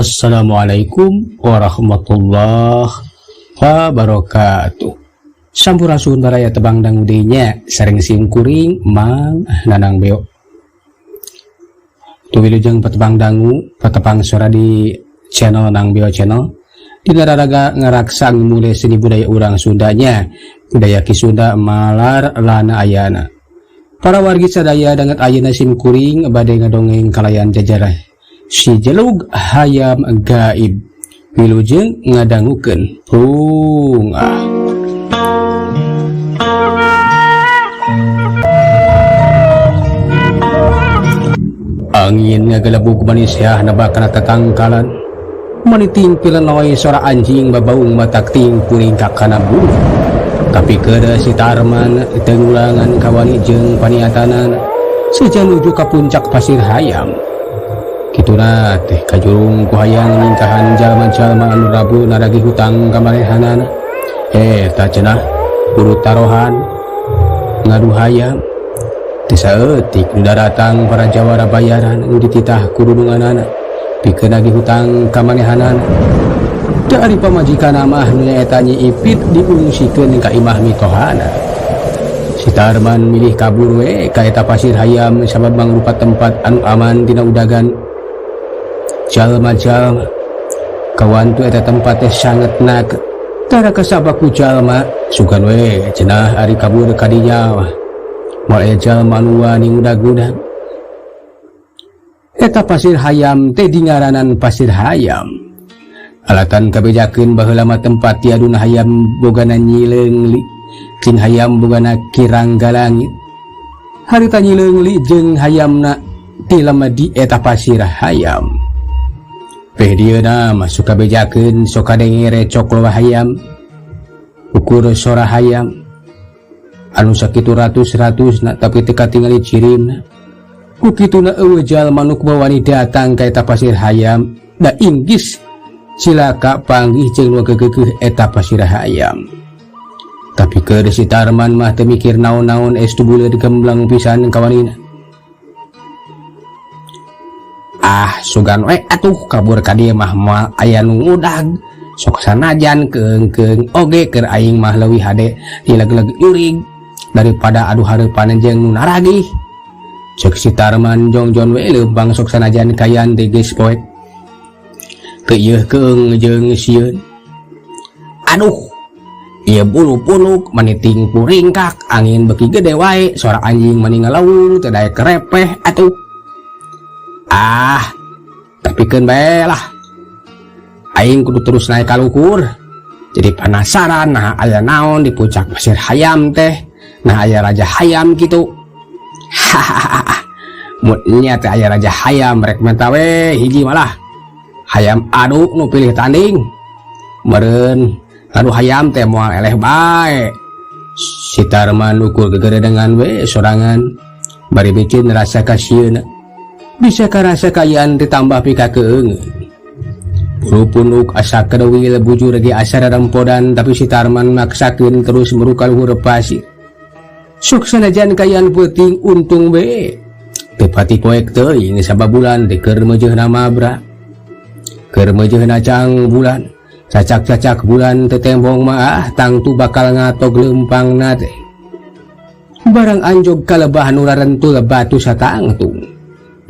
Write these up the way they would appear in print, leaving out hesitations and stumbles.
Assalamualaikum warahmatullahi wabarakatuh. Sampurasun baraya tebang dangu deui nya sareng sim kuring Mang Nanang Beo. Tuh wilujeng patepang dangu patepang sora di channel Nang Beo Channel. Dina raraga ngaraksa mulai seni budaya urang Sundanya, budaya Ki Sunda malar lana ayana. Para wargi sadaya danget ayeuna sim kuring bade ngadongeng kalayan jajarah si Jelug Hayam Gaib. Wilujeng ngadangukeun pungah. Angin ngagelebug manis yah nebak kana tatangkalan. Maniting pilenoy sora anjing babaung matak ting kuring kakana bulu. Tapi kedah si Tarman teu ngulangan kawani jeung paniatanan seja nuju ka puncak pasir hayam. Kituna teh kajurung ku hayang ningkahan jalma-jalma anu rabu naragi hutang ka manehanana. Eta cenah urut tarohan ngadu hayam. Teu saeutik nu daratang para jawara bayaran nu dititah ku dudunganana pikeun nagih hutang ka manehanana. Da ari pamajikan mah nu nyaeta Nyi Ipit diungsikeun ka imah mitohana. Si Tarman milih kabur we ka eta pasir hayam sabab mangrupa tempat anu aman tina udagan jalma-jalma. Kawantu eta tempat teh sanget nak tara kasabak ku jalma sugan we cenah ari kabur ka dinya mah. Moal aya jalma anu wani ngudag-udag. Eta pasir hayam teh dingaranan pasir hayam. Alatan kabejakeun baheula mah tempat tiaduna hayam bogana nyileungli jeung hayam bogana kirangga langit. Harita nyileungli jeung hayamna tilem di eta pasir hayam. Peh dieuna mah suka bejakeun sok kadenge recok loba hayam, ukur sora hayam anu sakitu ratus-ratusna tapi teu katingali cirimna. Ku kituna eueuh jalma nu wani datang ka eta pasir hayam da inggis cilaka panggih jeung nu gegeugeuh eta pasir hayam. Tapi keur si Tarman mah teu mikir naon-naon es tubuleud gembleng pisan kawanina. Ah sugan we atuh kabur ka dieu mah moal aya nu ngudag. Sok sanajan keung-keung oge keur aing mah leuwih hade dileg-leg jurig daripada adu hareupan jeung nu naragih. Ceuk si Tarman jongjon we leumpang sok sanajan kayan teh geus poek. Teu ieuh keung jeung sieun. Aduh, ieu bulu punuk maniting puringkak angin beuki gede wae sora anjing mani ngalaung teu daek kerepeh atuh. Ah, tapikeun bae lah. Aing kudu terus naik ka luhur. Jadi penasaran nah aya naon di puncak pasir hayam teh. Nah aya raja hayam kitu. Hahaha. Mun nya teh aya raja hayam rek menta we hiji malah. Hayam adu nu pilih tanding. Meureun adu hayam teh moal eleh bae. Si Tarman ukur gegeredengan we sorangan bari bikin rasa kasieun. Bisa karasa kayaan ditambah pika keungeun. Bulu punuk asa kedewil bujur ge asa rarempodan tapi si Tarman maksakeun terus meruka luhur pasir. Sok sanajan kayaan peuting untung we. Teu pati poek teuing sababulan teh keur meujeuhna mabra. Keur meujeuhna cang bulan. Cacak-cacak bulan teu tembong mah ah tangtu bakal ngatog leumpangna teh. Barang anjog ka lebah nu rarentul batu satangtung.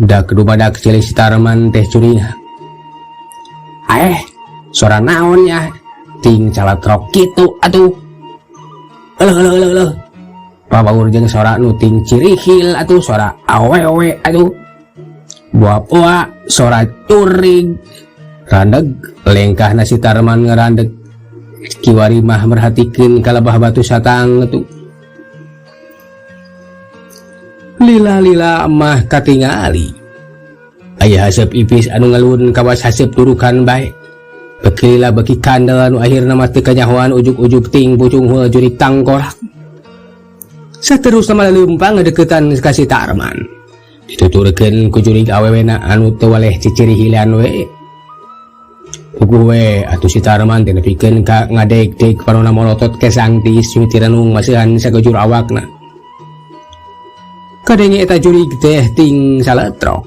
Dak dumadak cilik si Tarman teh curinga. Sora naon ya? Ting calatrok kitu atuh. Eleuh eleuh eleuh eleuh. Pabaur jeung sora nu ting cirihil atuh sora awewe atuh. Boa-boa sora curig. Randeg lengkahna si Tarman ngarandeg. Kiwari mah merhatikeun ka lebah batu satang atuh. Lila-lila mah katingali. Aya haseup ipis anu ngalun kawas haseup turukan bae. Beki lila beki kandel anu akhirna mah teu kanyahoan ujug-ujug ting pucung hul jurig tangkorak. Saterusna mah leumpang ngadeukeutan ka si Tarman. Dituturkeun ku jurig awewena anu teu waleh ciciri hilan we. Puguh we atuh si Tarman teh nepikeun ka ngadeg-deg panona molotot kesang tiis mimiti renung maseuhan sagejur awakna. Kadenge eta jurig teh ting saletrok.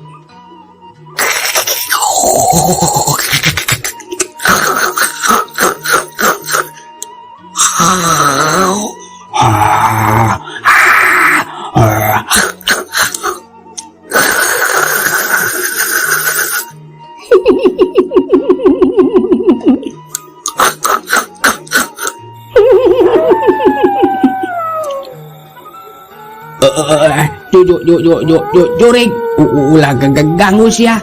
Jurig ulah ganggu sia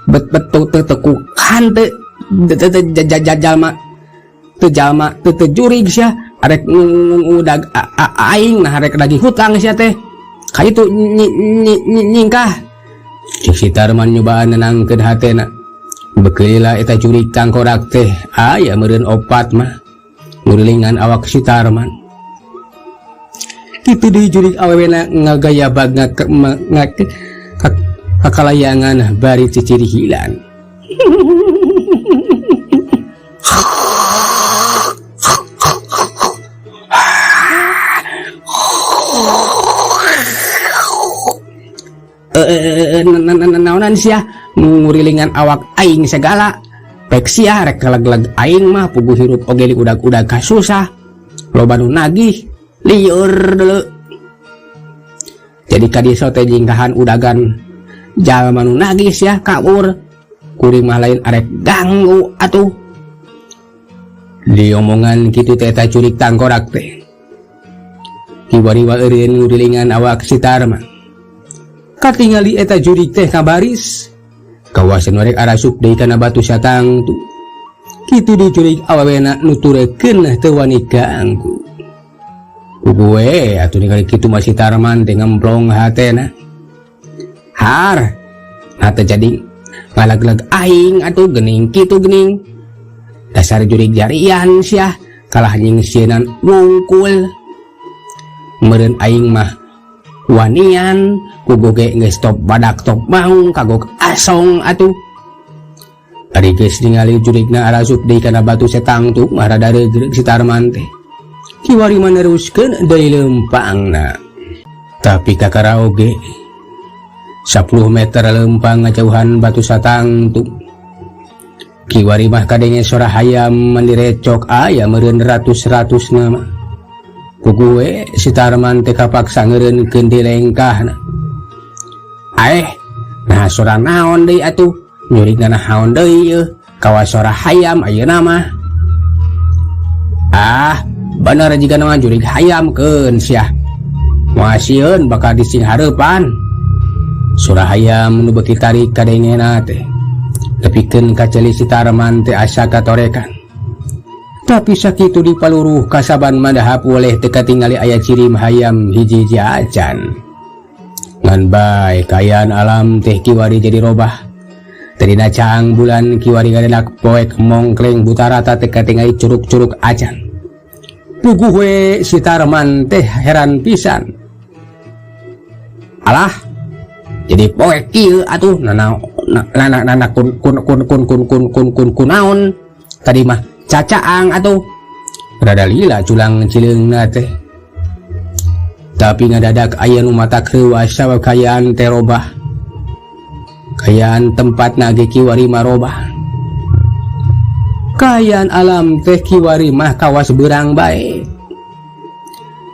bet betul teu tekukan teu jalma teu jalma teu teu jurig sia arek ngudag aing nah arek lagi hutang sia teh ka itu nyingkah cek si Tarman nyobaan nenangkeun hatena bekeula eta jurig tangkorak teh aya meureun opat mah ngurilingan awak si Tarman. Kitu deui jurig awewena ngagayabag kakalayangan bari cicirihilan. Naonan sia ngurilingan awak aing segala pek sia rek kalegleg aing mah puguh hirup oge di udag-udag kasusah loba nu nagih lieur deuleu. Jadi ka desa teh jingkahan udagan jalma nu nagih sia kabur kuring mah lain arek ganggu atuh. Diomongan kitu teh eta curik tangkorak teh kiwari eureun ngurilingan awak si Tarman. Katingali eta jurig teh kabaris kawasan rek arasup deui kana batu satang tu. Kitu dicurig awewena nuturekeun teu wani ganggu. Kuwe atuh ningali kitu mah si Tarman teh ngemplong hatena. Har nah teh jadi ngalag-lag aing atuh geuning kitu geuning. Dasar jurig jarian sia kalah nyingsieunan wungkul. Meureun aing mah wanian kugo ge geus top badak top maung kagok asong atuh. Ari geus ningali jurigna arasup deui kana batu setang tu mah rada regreg si Tarman teh. Kiwari mah neruskeun deui leumpangna. Tapi kakara oge 10 meter leumpang ngajauhan batu satang tu. Kiwari mah kadenge sora hayam manirecok aya meureun ratus-ratus nama. Kugue si Tarman teh kapaksa ngeureunkeun di lengkahna. Aeh, nah sora naon deui atuh? Nyurigna naon deui yeuh? Kawas sora hayam ayeuna mah. Ah, bener jiga mah jurig hayam keun sia. Moal sieun bakal dising hareupan. Sora hayam nu beuki tarik kadengena teh. Tepikeun ka ceuli si Tarman teh asa katorekan. Tapi sakitu dipaluruh kasaban madahap oleh teu katingali aya ciri hayam hiji-hiji acan. Ngan bae kaayaan alam teh kiwari jadi robah. Tadina caang bulan kiwari ngadenak poek mongkleng butarata teu katingali curug-curug acan. Puguh we si Tarman teh heran pisan. Alah, jadi poek ieu atuh nana nana nana kun kun kun kun kun kun kun kun kunaon tadi mah cacaang atuh. Rada lila culang cileungna teh. Tapi ngadadak aya nu matak reuas sabab kaayaan teh robah. Kaayaan tempatna ge kiwari mah robah. Kaayaan alam teh kiwari mah kawas beurang bae.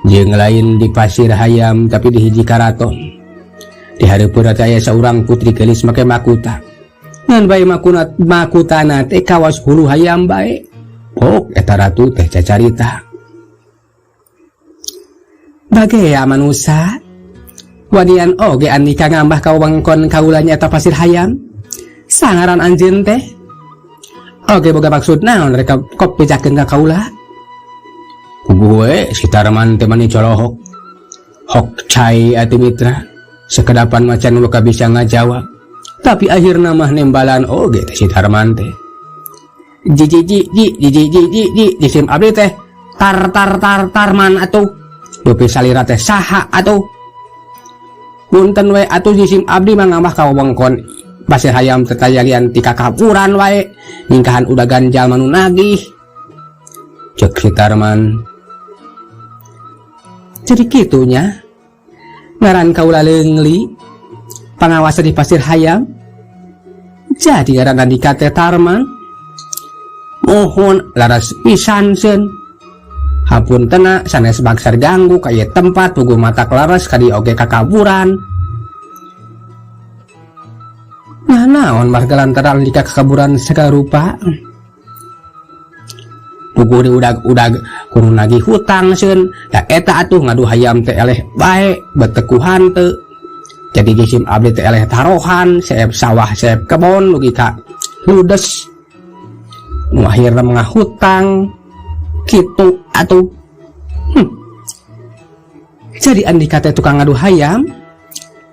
Jeung lain di pasir hayam tapi di hiji karaton. Di hareupeun teh aya saurang putri geulis make makuta. Ngan bae makutana teh kawas hulu hayam bae. Pok eta ratu teh cacarita. Bagea manusa wanian oge andika ngambah ka wewengkon kaula nyaeta pasir hayam. Sangaran anjeun teh. Oge boga maksud naon rek kop bejakeun ka kaula? Kuguh we si Tarman teh mani colohok. Hok cai atuh mitra. Sekedapan macan nu bisa ngajawab. Tapi akhirna mah nembalan oge teh si Tarman teh. Ji ji ji ji ji ji ji ji ji jisim abdi teh tar tar tar tarman atuh. Dupi salira teh saha atuh. Punten we atuh jisim abdi mah ngamah ka wewengkon pasir hayam teh tayalian ti kakapuran wae ningkahan udagan jalma nu nagih. Ceuk si Tarman. Jadi kitunya ngaran kaula Leungli pangawasa di pasir hayam. Jadi ngaran Andika teh Tarman. Muhun laras pisan seun. Hapuntena sanes bangsar ganggu ka ieu tempat puguh matak laras ka dieu oge kakaburan. Nah naon marga lantaran Andika kakaburan sagala rupa. Puguh diudag-udag kudu nagih hutang seun da eta atuh ngadu hayam teh eleh bae beteu ku hanteu. Jadi jisim abdi teh eleh tarohan seep sawah seep kebon dugi ka ludes. Nu akhirna mah ngahutang kitu atuh. Jadi Andika teh tukang ngadu hayam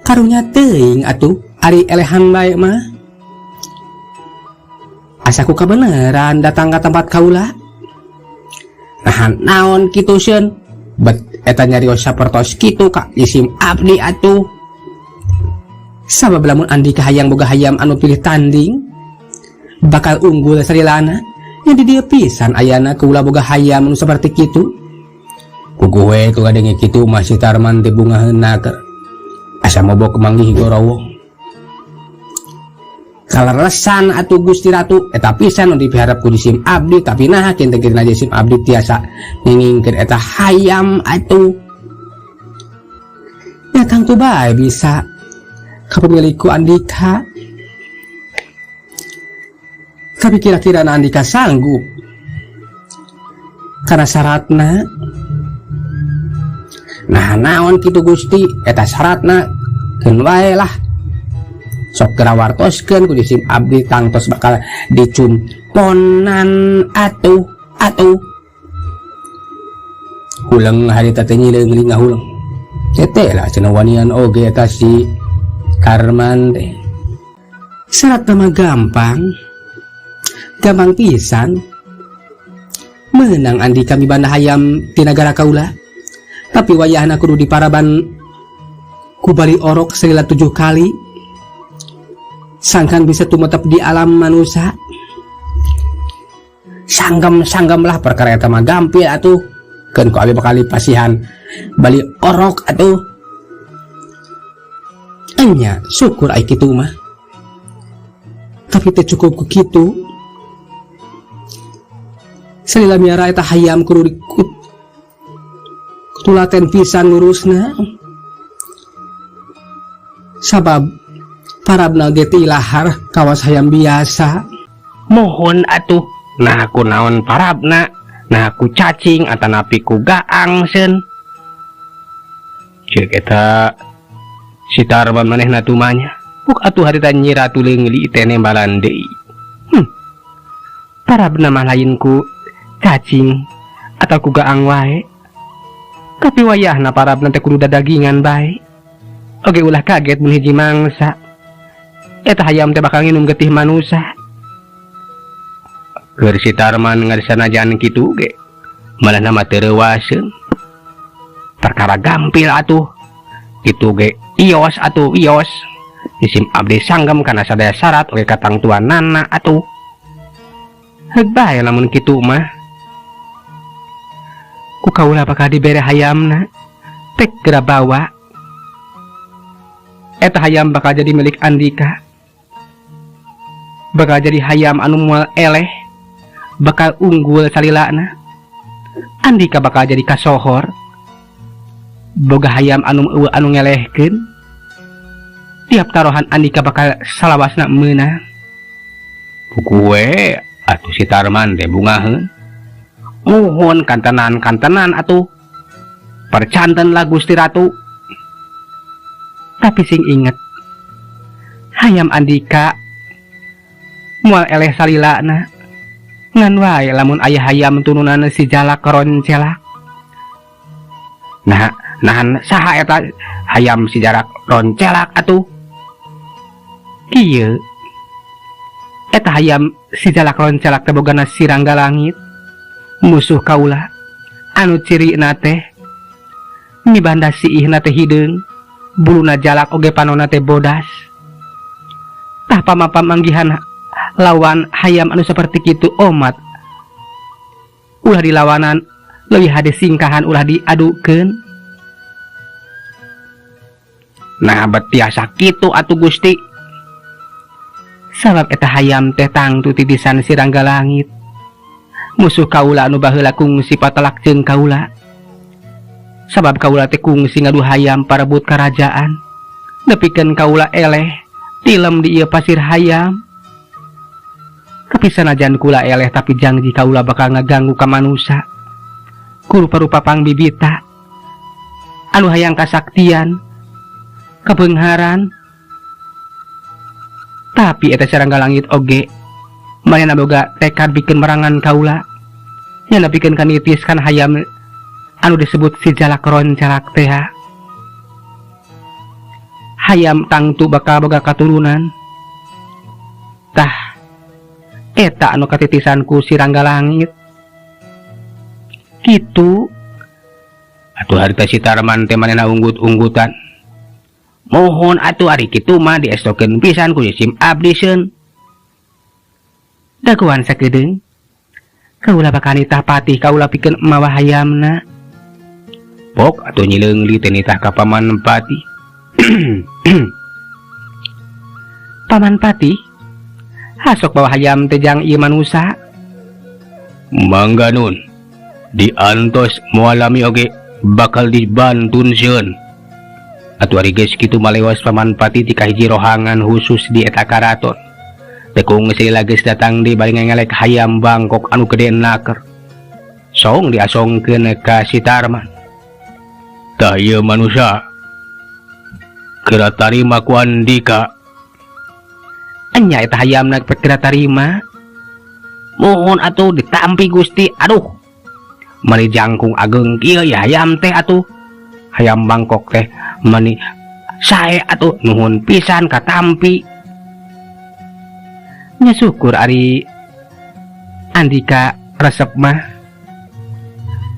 karunya teuing atuh ari elehan bae mah. Asa ku kabeneran datang ka tempat kaula. Nah naon kitu seun bet eta nyarios sapertos kitu ka jisim abdi atuh. Sabab lamun Andika hayang boga hayam anu pilih tanding bakal unggul salilana nya di dieu pisan ayana kaula boga hayam anu saperti kitu. Puguh we ku ngadenge kitu mah si Tarman teh bungaheuna keur asa mobok manggih gorowong. Kalerlesan atuh Gusti Ratu eta pisan nu dipiharep ku jisim abdi tapi naha kinten-kinten jisim abdi tiasa ngingingkeun eta hayam atuh. Nya tangtu bae bisa kapemilik ku Andika. Tapi kira-kira na Andika sanggup karena syaratna. Nah naon kitu Gusti eta syaratna keun wae lah. Sok geura wartoskeun ku jisim abdi tangtos bakal dicumponan atuh atuh. Huleng harita teh nyileung ngahuleng. Tete lah cenah wanian oge eta si Karman teh. Syaratna mah gampang. Gampang pisan. Meunang Andika mibanda hayam ti nagara kaula. Tapi wayahna kudu diparaban ku bali orok salila 7 kali. Sangkan bisa tumetep di alam manusia. Sanggem-sanggem lah perkara eta mah gampil atuh. Keun ku abi bakal dipasihan bali orok atuh. Enya syukur ai kitu mah. Tapi teu cukup ku kitu. Salila miara eta hayam kudu dikutulaten pisan ngurusna. Sabab parabna ge ti lahar kawas hayam biasa. Mohon atuh nah ku naon parabna, nah ku cacing atanapi ku gaang seun. Ceuk eta si Tarman manehna tumanya. Puk atuh harita Nyi Ratu leungli teh nembalan deui. Parabna mah lain ku cacing atau ku gaang wae. Tapi wayahna parabna teh kudu dadagingan bae. Oge ulah kaget mun hiji mangsa. Eta hayam teh bakal nginum getih manusa. Keur si Tarman ngarsanajan kitu ge malah nama teu reuaseun. Perkara gampil atuh. Kitu ge ios atuh ios. Isim abdi sanggem kana sadaya syarat oge katangtuanana atuh. Heug bae lamun kitu mah. Ku kaula bakal dibere hayamna. Tek geura bawa. Eta hayam bakal jadi milik Andika. Bakal jadi hayam anu moal eleh. Bakal unggul salilana. Andika bakal jadi kasohor. Boga hayam anu eueuh anu ngelehkeun. Tiap tarohan Andika bakal salawasna meunang. Puguh we atuh si Tarman teh bungaheun. Muhun kantenan-kantenan atuh. Percanten lah Gusti Ratu. Tapi sing inget, hayam Andika moal eleh salilana. Ngan wae lamun aya hayam turunan si Jalak Roncelak. Nah, nahan saha eta hayam si Jalak Roncelak atuh? Kieu. Eta hayam si Jalak Roncelak teh bogana si Rangga Langit. Musuh kaula anu cirina teh mibanda siihna teh hideung, buluna jalak oge panona teh bodas. Tah pamapamanggihan lawan hayam anu seperti kitu omat. Ulah dilawanan leuwih hade singkahan ulah diadukeun. Nah, bet tiasa kitu atuh Gusti. Sabab eta hayam teh tangtu titisan si Rangga Langit. Musuh kaula anu baheula kungsi patelak jeung kaula. Sabab kaula teh kungsi ngadu hayam parebut karajaan. Nepikeun kaula eleh tilem di ieu pasir hayam. Tapi sanajan kula eleh tapi janji kaula bakal ngaganggu ka manusa. Ku rupa-rupa pangbibita anu hayang kasaktian, kabeungharan. Tapi eta si Rangga Langit oge manehna boga tekad bikin merangan kaula. Nya nepikeun ka nitis kan hayam anu disebut si Jalak Roncalak teh. Hayam tangtu bakal boga katurunan. Tah eta anu katitisan ku si Rangga Langit. Kitu. Atuh harita si Tarman teh manehna unggut-unggutan. Mohon atuh ari kitu mah diestokeun pisan ku sim abdi seun. Dagoan sakedeung. Kaula bakal nitah patih kaula pikeun mawa hayamna. Pok atuh nyileungli teh nitah ka Paman Patih. Paman Patih, hasok bawa hayam teh jang ieu manusa. Mangga nun. Diantos moal lami oge bakal dibantun sieun. Atuh ari geus kitu malewas Paman Patih ti kahiji rohangan khusus di eta karaton. Tekung salila geus datang di bari ngelek hayam Bangkok anu gede naker. Song diasongkeun ka si Tarman. Tah ieu manusa. Geura tarima ku andika. Enya eta hayamna geura tarima. Mohon atuh ditampi Gusti. Aduh. Mani jangkung ageng kieu ya hayam teh atuh. Hayam Bangkok teh mani sae atuh nuhun pisan katampi. Nya syukur ari andika resep mah.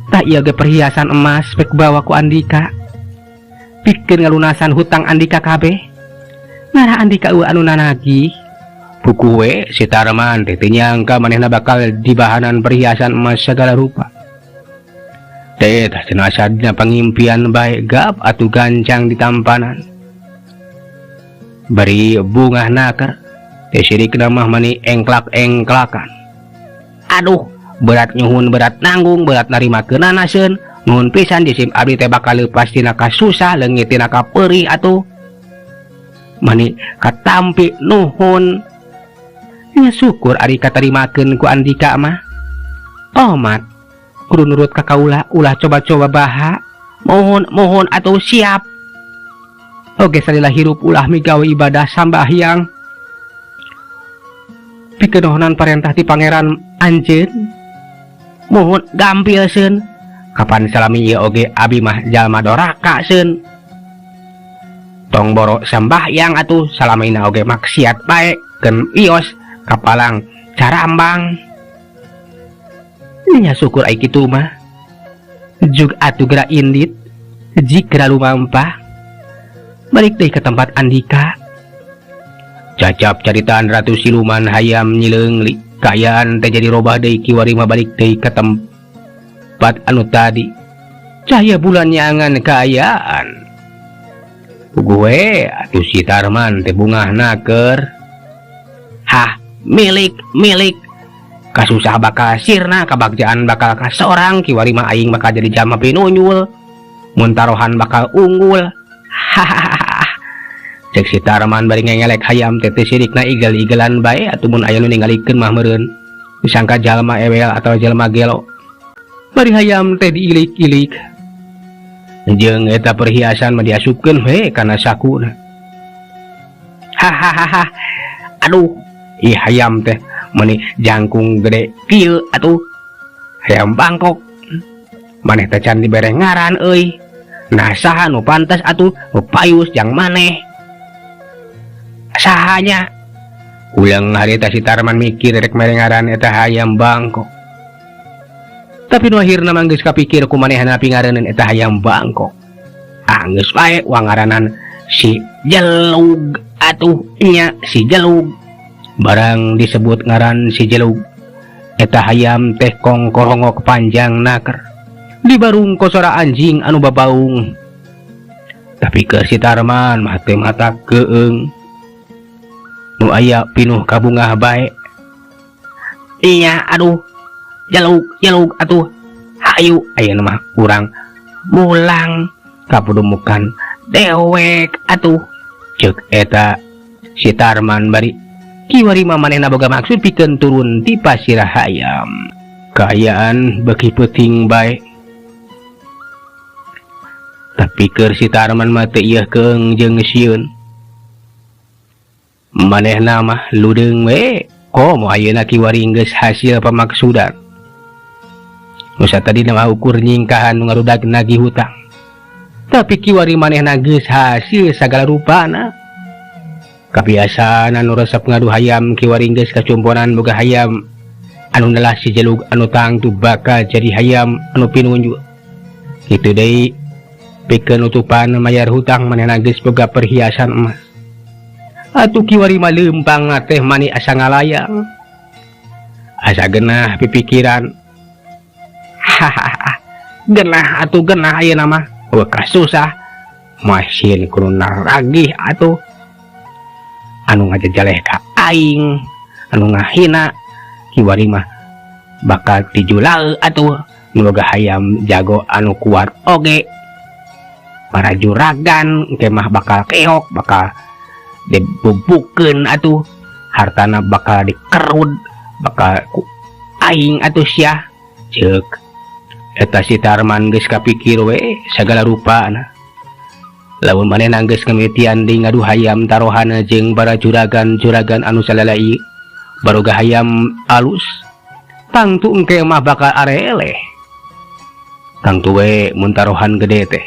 Tah ieu ge perhiasan emas pek bawa ku andika. Pikeun ngalunasan hutang andika kabeh. Ngarah andika eueuh anu nanagih. Buku we si Tarman teh teu nyangka manehna bakal dibahanan perhiasan emas segala rupa. Teh tah cenah asadna pangimpian bae gap atuh gancang ditampanan. Bari bungah naker teh sirikna mah mani engklak-engklakan. Aduh, berat nyuhun, berat nanggung, berat narimakeunana seun. Nuhun pisan jisim abdi teh bakal leupas tina kasusah, leungit tina kapeurih atuh. Mani katampi nuhun. Nya syukur ari katarimakeun ku andika mah. Omat kudu nurut ka kaula, ulah coba-coba baha. Mohon, mohon atuh siap. Oge salila hirup ulah migawe ibadah sambahyang. Pikenohonan parentah ti pangeran anjeun. Mohon gampil seun. Kapan salami ieu oge abi mah jalma doraka seun. Tong boro sambahyang atuh salamina oge maksiat bae keun ios kapalang carambang. Nya syukur ai kitu mah. Jug atuh geura indit, jik geura lumampah. Balik deui ka tempat andika. Cacap caritaan Ratu Siluman hayam nyileungli. Kaayaan teh jadi robah deui kiwari mah balik deui ka tempat anu tadi. Cahaya bulan nyangan kaayaan. Gue atuh si Tarman teh bungah naker. Hah, milik, milik. Kasusah bakal sirna, kabagjaan bakal kasorang, kiwari mah aing bakal jadi jalma pinunyul. Mun tarohan bakal unggul. Hahaha. Cek si Tarman bari ngengelek hayam teh teh sirikna igel-igelan bae atuh mun aya nu ningalikeun mah meureun. Disangka jalma ewel atau jalma gelo. Bari hayam teh diilik-ilik. Jeung eta perhiasan mah diasupkeun we kana sakuna. Hahaha. Aduh, ih hayam teh meni jangkung gede kieu atuh. Hayam Bangkok. Maneh teh can dibere ngaran euy. Nah saha nu pantes atuh nu payus jang maneh. Sahanya? Ulang harita si Tarman mikir rek mere ngaran eta hayam Bangkok. Tapi nu akhirna mah geus kapikir ku manehna pingareuneuun eta hayam Bangkok. Ah geus bae wangaranan si Jelug atuh nya si Jelug. Barang disebut ngaran si Jelug, eta hayam teh kongkorongok panjang naker. Dibarung kosora anjing anu babaung. Tapi ke si Tarman mah teu mata keung. Nu aya pinuh kabungah bae. Iya aduh jaluk jaluk atuh hayu ayeuna mah urang mulang ka pudumukan dewek atuh ceuk eta si Tarman bari kiwari mah manehna boga maksud pikeun turun ti pasir hayam. Kaayaan beuki peuting bae. Tapi keur si Tarman mah teu ieuh keung jeung sieun. Manehna mah ludeung we komo ayeuna kiwari geus hasil pamaksudan. Nu satadina mah ukur nyingkahan nu ngarudag nagih hutang. Tapi kiwari manehna geus hasil sagala rupana. Kabiasaan anu resep ngadu hayam kiwari geus kacumponan boga hayam anu nelah si jelug anu tangtu bakal jadi hayam anu pinunjul. Kitu deui pikeun nutupan mayar hutang manehna geus boga perhiasan emas. Atuh kiwari mah leumpang teh mani asa ngalayang. Asa genah pipikiran. Hahaha. Genah atuh genah ayeuna mah. Weuh susah. Masin kudu naragih atuh. Anu ngajejeleh ka aing, anu ngahina kiwari mah bakal tijulaeut atuh. Nu boga hayam jago anu kuat oge. Para juragan engke mah bakal keok, bakal dibubukeun atuh, hartana bakal dikerud, bakal ku aing atuh sia. Ceuk eta si Tarman geus kapikir we sagala rupana. Lamun manehna geus ngamitian deui ngadu hayam tarohana jeung para juragan-juragan anu salala ieu baroga hayam alus, tangtu engke mah bakal areleh. Tangtu we mun tarohan gede teh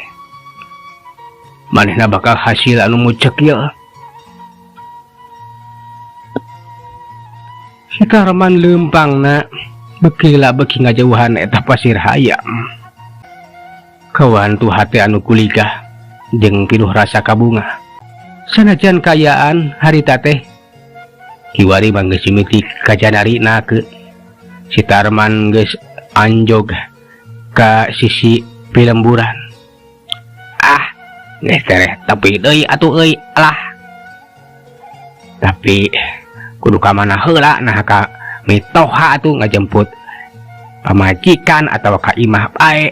manehna bakal hasil anu mucekil. Si Tarman leumpangna beuki beuki ngajauhan eta pasir hayam. Kawantu hate anu kuligah jeung pinuh rasa kabungah. Sanajan kaayaan harita teh kiwari mah geus mimiti kajanarina ke. Si Tarman geus anjog ka sisi pilemburan. Ah, geus tereh tepi deui atuh euy alah. Tapi kudu ka mana heula nah ka mitoha atuh ngajemput pamajikan atawa ka imah bae.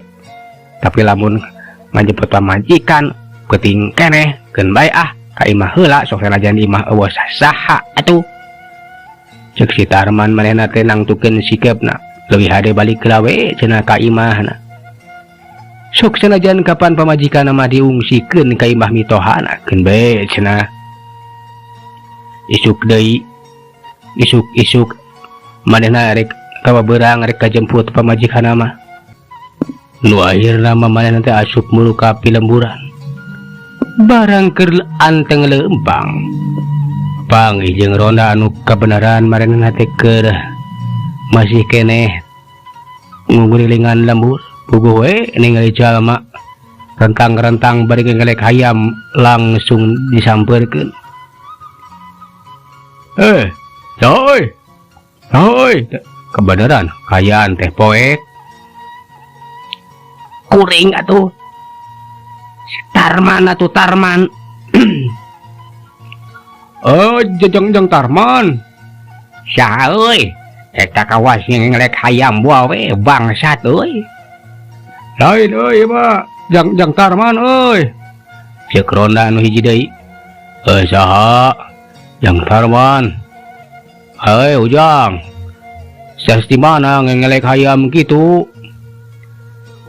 Tapi lamun ngajemput pamajikan peuting keneh keun bae ah ka imah heula sok sanajan imah eueuh saha atuh. Ceuk si Tarman manehna teh nangtukeun sikepna leuwih hade balik heula we cenah ka imahna. Sok sanajan kapan pamajikanna mah diungsikeun ka imah mitohana keun bae cenah. Isuk deui isuk-isuk manehna rek kababeurang rek kajemput pamajikanna mah. Nu akhirna mah manehna teh asup mulu ka pilemburan. Barang keur anteng leumpang. Panggih jeung ronda anu kabeneran manehna teh keur masih keneh ngugurilingan lembur. Puguh we ningali jalma rentang-rentang bari ngelek hayam langsung disampeurkeun. Coy. Coy, kebenaran kayaan teh poek. Kuring atuh. Si Tarman atuh Tarman. Oh, jejeng-jeng Tarman. Saha euy? Eta kawas ngelek hayam buah we bangsat euy. Lain euy mah, jang-jang Tarman euy. Ceuk ronda anu hiji deui. Saha? Jang Tarman. Hei Ujang. Sas di mana ngelek hayam kitu?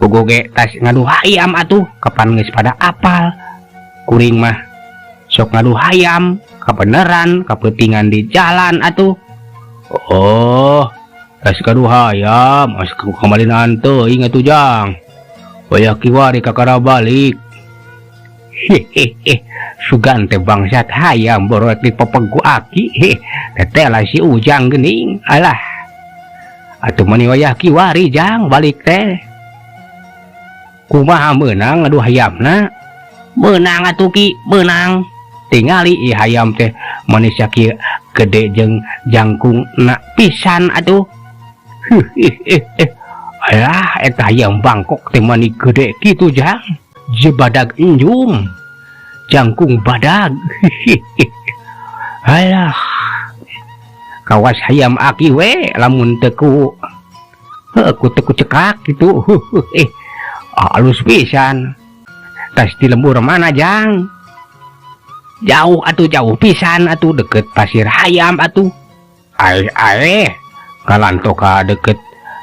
Puguh ge tas ngadu hayam atuh, kapan geus pada apal. Kuring mah sok ngadu hayam, kabeneran, kapeutingan di jalan atuh. Oh, tas ngadu hayam, as kamalinaan teuing atuh Jang. Wayah kiwari kakara balik. Hehehe, sugan teh bangsat hayam borot dipepeg ku aki. Heh, teteh lah si Ujang geuning. Alah. Atuh mani wayah kiwari Jang balik teh. Kumaha meunang ngadu hayamna? Meunang atuh ki, meunang. Tingali ieu hayam teh manis kieu gede jeung jangkungna pisan atuh. Hehehe. Alah eta hayam Bangkok teh mani gede kitu Jang. Je badag enjum. Jangkung badag. Alah. Kawas hayam aki we lamun teu ku heuh ku teu ku cekak kitu eh alus pisan. Tas di lembur mana jang? Jauh atuh jauh pisan atuh deket Pasir Hayam atuh. Aeh aeh kalanto ka deket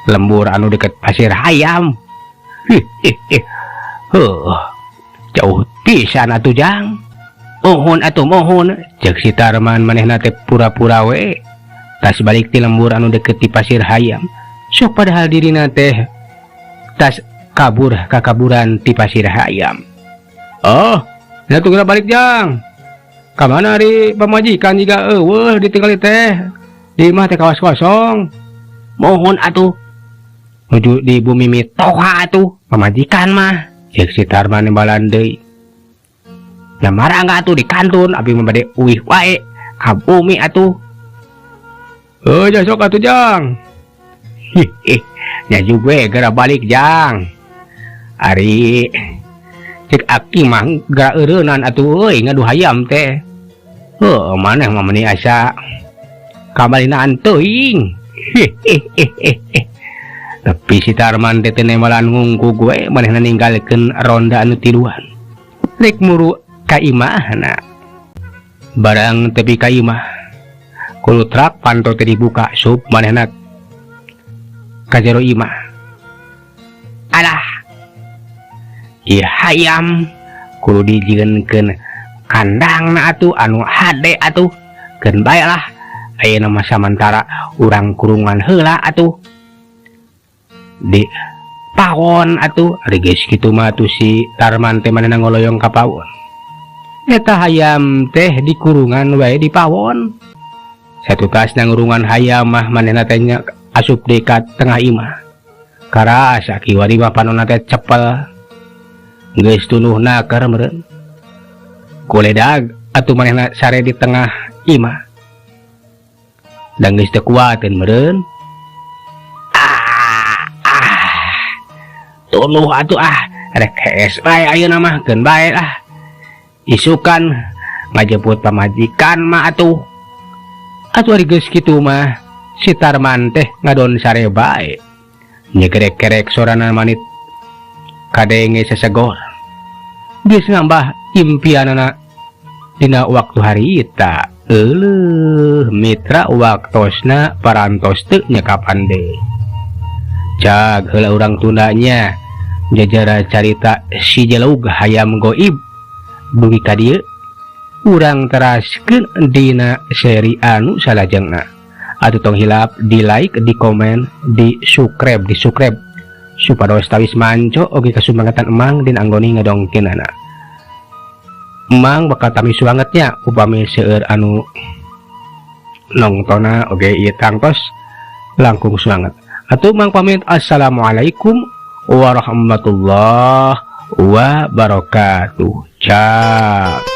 lembur anu deket Pasir Hayam. Heuh jauh pisan atuh jang. Muhun atuh muhun cek si Tarman manehna teh pura-pura we tas balik ti lembur anu deket di Pasir Hayam. Sok padahal dirina teh tas kabur kakaburan ti Pasir Hayam. Oh, nya tunggu balik jang. Ka mana ari pamajikan jiga eueuh ditinggali teh. Di imah teh kawas kosong. Muhun atuh nuju di bumi mitoha atuh pamajikan mah. Cek si Tarman nembalan deui. Ya marangga atuh di kantun abi mah bade uih wae ka bumi atuh. Heuh ja sok atuh jang. Hih nya juga geura balik jang. Ari cek aki mah geura eureunnan atuh euy ngadu hayam teh. Heuh maneh mah meuni asa kamalinaan teuing. Tapi si Tarman teh teu nembalan ngungkug we manehna ninggalkeun ronda anu tiluan. Rek muru ka imahna. Barang tepi ka imah. Kulutrak panto teh dibuka sup manehna ka jero imah. Alah. Ieu hayam kudu dijieunkeun kandangna atuh anu hade atuh. Keun bae lah. Ayeuna mah samantara urang kurungan heula atuh. Di pawon atuh ari geus kitu mah atuh si Tarman teh manehna ngoloyong ka pawon. Eta hayam teh dikurungan wae di pawon. Satutasna ngurungan hayam mah manehna teh nya asup deui ka tengah imah. Karasa kiwari mah panonna teh cepel. Geus tunuhna keur meureun. Kuledag atuh manehna sare di tengah imah. Da geus teu kuateun meureun. Ah, ah. Tunuh atuh ah, rek hees bae ayeuna mah keun bae lah. Isukan ngajemput pamajikan mah atuh. Atuh ari geus kitu mah si Tarman teh ngadon sare bae. Nyegerek-gerek sorana manit kadenge sesegor. Geus nambah impianana dina waktu harita. Euleuh mitra waktosna parantos teu nyekapan deui. Cag heula urang tundanya jajara carita si Jelug hayam goib dugi ka dieu urang teraskeun dina seri anu salajengna. Atuh tong hilap di like, di komen, di subscribe, di subscribe supados tawis manco oge kasumangetan emang dina anggoni ngadongkeunana. Emang bakal tami suangetnya upami seueur anu nongtona oge ieu tangtos langkung suanget. Atuh mang pamit, assalamualaikum warahmatullahi wabarakatuh. Cak.